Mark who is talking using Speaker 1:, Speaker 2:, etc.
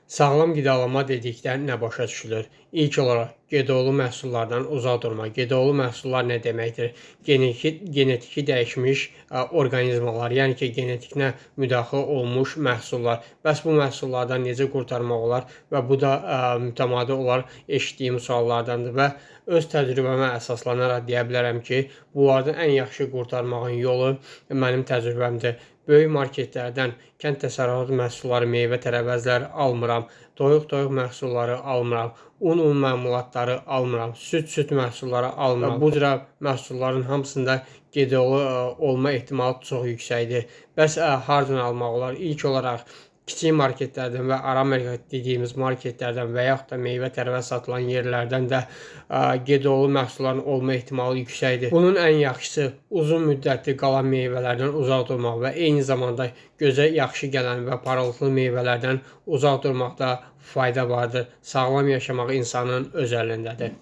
Speaker 1: Sağlam qidalanma dedikdə nə başa düşülür? İlk olaraq GDO-lu məhsullardan uzaq durmaq. GDO-lu məhsullar nə deməkdir? Genetiki dəyişmiş orqanizmalar, yəni ki, genetikinə müdaxilə olunmuş məhsullar. Bəs bu məhsullardan necə qurtarmaq olar? Və bu da mütəmadi olaraq eşitdiyim suallardandır və öz təcrübəmə əsaslanaraq deyə bilərəm ki, bunlardan ən yaxşı qurtarmağın yolu mənim təcrübəmdir. Böyük marketlərdən kənd təsərrüfatı məhsulları, meyvə, tərəvəzlər almıram. Toyuq, toyuq məhsulları almıram. Un, un məmulatları almıram. Süd, süd məhsulları almıram. Bu cür məhsulların hamısında GDO-lu olma ehtimalı çox yüksəkdir. Bəs hardan almaq olar? İlk olaraq kiçik marketlərdən və ara market dediyimiz marketlərdən və yaxud da meyvə tərəvəz satılan yerlərdən də GDO-lu məhsulların olma ehtimalı yüksəkdir. Bunun ən yaxşısı uzun müddətli qalan meyvələrdən uzaq durmaq və eyni zamanda gözə yaxşı gələn və parıltılı meyvələrdən uzaq durmaqda fayda vardır. Sağlam yaşamaq insanın öz əlindədir.